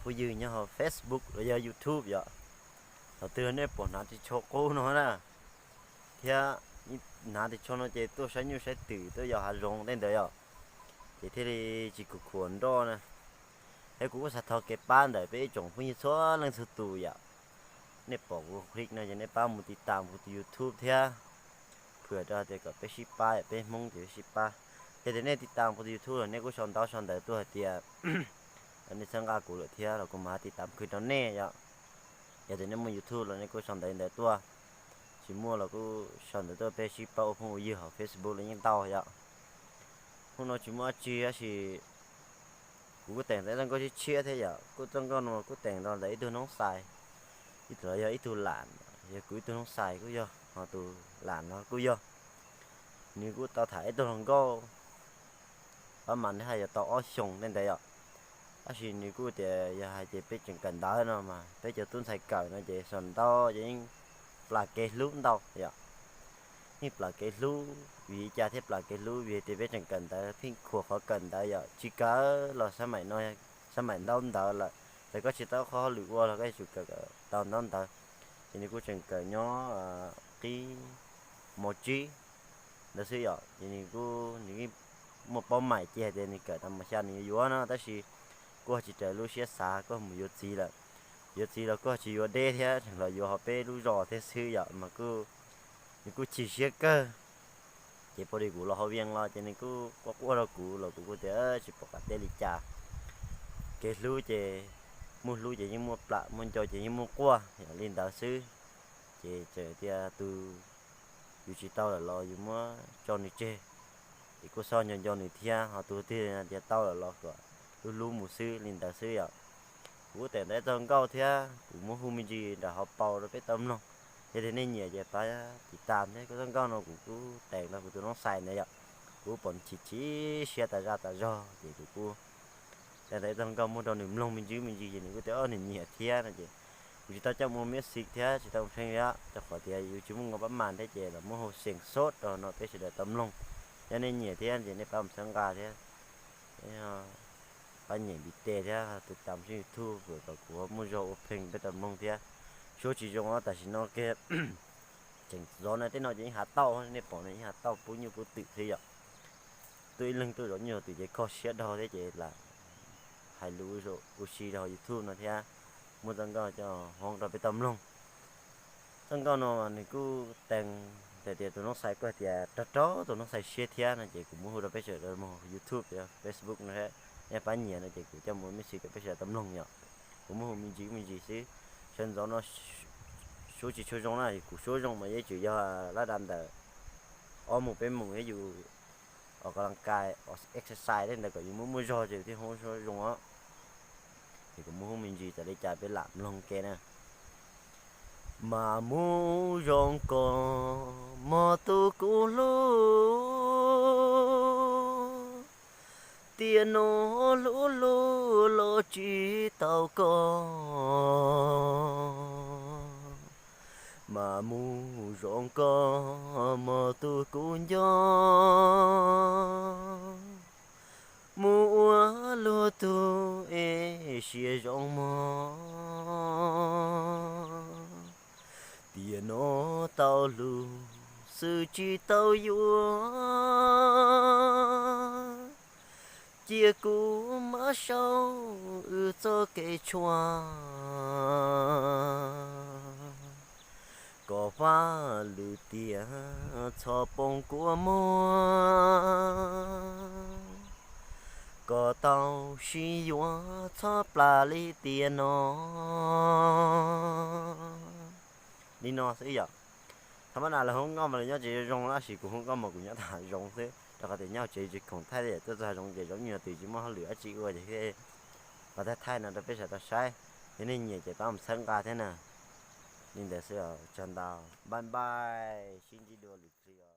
phooj ywg nyob hauv Facebook los yog YouTube yom. Thaum twg nej pom hnav ris tsho qub no na, thiab hnav ris tsho no ces tuaj saib nyuj saib twm tuaj yos hav zoov tej ntawd yom, ces thiaj li tsis khuam khuam nroj na. Thiab kuv kuj xav thov kev pab ntawm peb ib tsoom phooj ywg txhua leej txhua tus yom. Nej pom kuv clip no ces nej pab mus tiv tam kuv tus YouTube thiab, phwm rau tias kom peb sib pab, peb Hmoob ces peb sib pab. Yog tias nej tiv tam kuv tus YouTube los nej kuj sau ntaub sau ntawv tuaj hais tias nej txhawb nqa kuv lawm thiab los kuv mam tiv tam khwv rau nej yom. Yog tias nej muaj YouTube los nej kuj sau ntawv ntawd tuaj, tsis muaj los kuj sau ntawv tuaj peb sib pab ua phooj ua ywg hauv Facebook los yeej tau yom. Hnub no tsis muaj dab tsi tab sis kuv kuj teem tau ib txoj nkauj tshiab tshiab thiab yom. Kuj txoj nkauj no kuj teem rau ntawm ib tug noob xais, ib tug los yog ib tug lam, yog kuv ib tug noob xais kuj yog, ho tus lam no kuj yog. Nws kuj tau tham ib tug hluas nkauj pab mas nws haj yog tau ob xyoos tej ntawd yom. Tab sis nws kuj tias yog hais tias peb tseem kawm ntawv no mas peb cov tub ntxhais kawm no ces sau ntau ces yeej plam kev hlub ntau yom. Yeej plam kev hlub vim li cas thiaj plam kev hlub? Vim tias peb tseem kawm ntawv, pheej khuam qhov kawm ntawv yom. Tsis kawm los xab maim no, xab maim ntaub ntawv lawm, txawm koj tsis tau qhov hauj lwm ua los koj yuav tsum kawm tau ntaub ntawv. Ces nws kuj tseem kawm nyob qib mos tsib ntawd xwb yom. Ces nws kuj, nws muaj paub maim ces hais tias nws kawm tau mos xya nws yuav yuav no, tab sis kuj tsis raws lub siab xav, kuj mus yuav txiv lawm. Yuav txiv los kuj tsis yuav deb thiab, tseem los yuav hauv peb lub zos thiab xwb yom, mas kuj, nws kuj chim siab kawg. Ces pom li kuv los hauv Vias los ces nws kuj quaj quaj rau kuv los kuv kuj tias tsis pom qab teb li cas. Kev hlub ces muaj hlub ces yeej muaj plam, muaj nco ces yeej muaj quaj yom, li ntawd xwb. Ces txawm tias tus yus tsis tau lawm los yus muab tso nws tseg, ces kuj txhob nco nco nws thiab, ho tus twg tias tau lawm los kom hlub hlub mus xwb, li ntawd xwb yom. Kuv kuj teem tau ib txoj nkauj thiab kuv muab hu me ntsis nram hauv paus rau peb tau mloog. Yog tias nej nyiam ces pab tiv tam thiab. Kuv txoj nkauj no kuv kuj teem rau kuv tus noob xais ntawd yom. Kuv pom nws chim chim siab tas zaj tas zog ces kuv kuj teem tau ib txoj nkauj muab rau nws mloog me ntsis me ntsis ces nws kuj tias nws nyiam thiab no ces kuv tsis tau coj mus music thiab tsis tau mus pheej li, rau qhov tias yus tsis muaj nkaus pab mas thiab ces los muab hu xeem xov rau no peb sawv daws tau mloog. Yog nej nyiam thiab ces nej pab mus txhawb nqa thiab, pab nyem ntiv tes thiab tiv tam tshooj YouTube kom kuv muaj zog ua pheej peb tau mloog thiab. Suab tsis zoo tam sim no kiag, tseem zov no tej no ces yeej hav tauj, nej pom no yeej hav tauj pub nyuj pub twm thiab yom. Tuaj ib leeg tuaj zov nyuj zov twm ces kho siab dhau thiab ces lam hais lus ua si rau hauv YouTube no thiab muab txoj nkauj coj hoob rau peb tau mloog. Txoj nkauj no nws kuj tees hais tias tus noob xais kuj hais tias raug raug tus noob xais siab thiab no ces kuv muab hu rau peb sawv daws mloog YouTube, Facebook no, nej pab nyiam no ces kuv coj mus music rau peb sawv daws tau mloog yom. Kuv muab hu me ntsis me ntsis xwb. Sawv ntxov no suab tsis tshua zoo na, kuv suab zoo mas yeej tseem yog lab da ntawm ob moos peb moos thiab yus ua kab lam kais, exercise tej ntawd kom yus muaj muaj zog ces thiaj hu zoo os. Ces kuv muab hu me ntsis tas li cas peb lam mloog ke na. Mas mus zoo koj mog tus kuv hlub, tiam no hlub hlub los tsis tau koj. Mas mus zoo koj mog tus kuv nco, mus ua luag tug es siab zoo mog. Tiam no tau hlub xwb tsis tau yuav, cia kuv mab sau wb txoj kev tshuam. Kom vaj lwm tiam txhob poob kua muag, kom tau sib yuav txhob plam li tiam no. Li no xwb yom. Tha ma na lawv hu nkauj mas lawv nyob tsev zoo zoo, tab sis kuv hu nkauj mas kuv nyob tom hav zoov xwb, rau qhov tias nyob tsev tsis khoom thaij, tuaj txog hav zoov ces zov nyuj zov twm tsis muaj hauj lwm dab tsi ua ces thiaj los thaij no rau peb sawv daws tau saib. Yog nej nyiam ces pab mus txhawb nqa thiab na. Li ntawd xwb os, tsaug ntau, bye bye, sib ntsib dua lwm zaus.